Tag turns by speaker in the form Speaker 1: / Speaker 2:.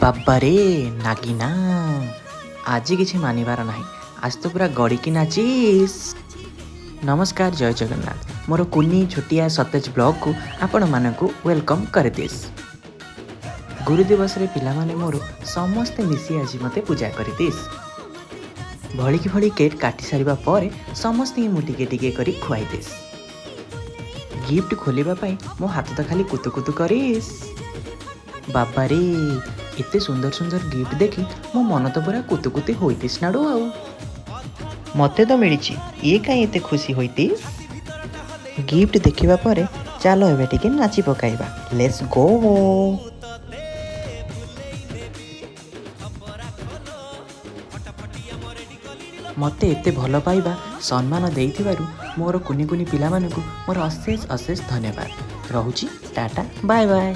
Speaker 1: ବାବାରେ ନାଗିନା, ଆଜି କିଛି ମାନିବାର ନାହିଁ, ଆଜି ତ ପୁରା ଗଡ଼ିକି ନାଚିସ୍। ନମସ୍କାର, ଜୟ ଜଗନ୍ନାଥ। ମୋର କୁନି ଛୋଟିଆ ସତେଜ ବ୍ଲଗ୍କୁ ଆପଣମାନଙ୍କୁ welcome କରିଦିସ୍। ଗୁରୁ ଦିବସରେ ପିଲାମାନେ ମୋର ସମସ୍ତେ ମିଶି ଆଜି ମୋତେ ପୂଜା କରିଦିସ୍। ଭଳିକି ଭଳି କେକ୍ କାଟି ସାରିବା ପରେ ସମସ୍ତଙ୍କୁ ମୁଁ ଟିକେ ଟିକେ କରି ଖୁଆଇଦିସ୍। ଗିଫ୍ଟ ଖୋଲିବା ପାଇଁ ମୋ ହାତ ତ ଖାଲି କୁତୁ କୁତୁ କରିସ୍। ବାବାରେ, ଏତେ ସୁନ୍ଦର ସୁନ୍ଦର ଗିଫ୍ଟ ଦେଖି ମୋ ମନ ତ ପୁରା କୁତୁ କୁତି ହୋଇତିସ୍ ନାଡ଼ୁ। ଆଉ ମୋତେ ତ ମିଳିଛି, ଇଏ କାହିଁ ଏତେ ଖୁସି ହୋଇତିସ୍? ଗିଫ୍ଟ ଦେଖିବା ପରେ ଚାଲ ଏବେ ଟିକେ ନାଚି ପକାଇବା। Let's go. ମୋତେ ଏତେ ଭଲ ପାଇବା, ସମ୍ମାନ ଦେଇଥିବାରୁ ମୋର କୁନି କୁନି ପିଲାମାନଙ୍କୁ ମୋର ଅଶେଷ ଅଶେଷ ଧନ୍ୟବାଦ। ରହୁଛି, ଟାଟା, ବାଏ ବାଏ।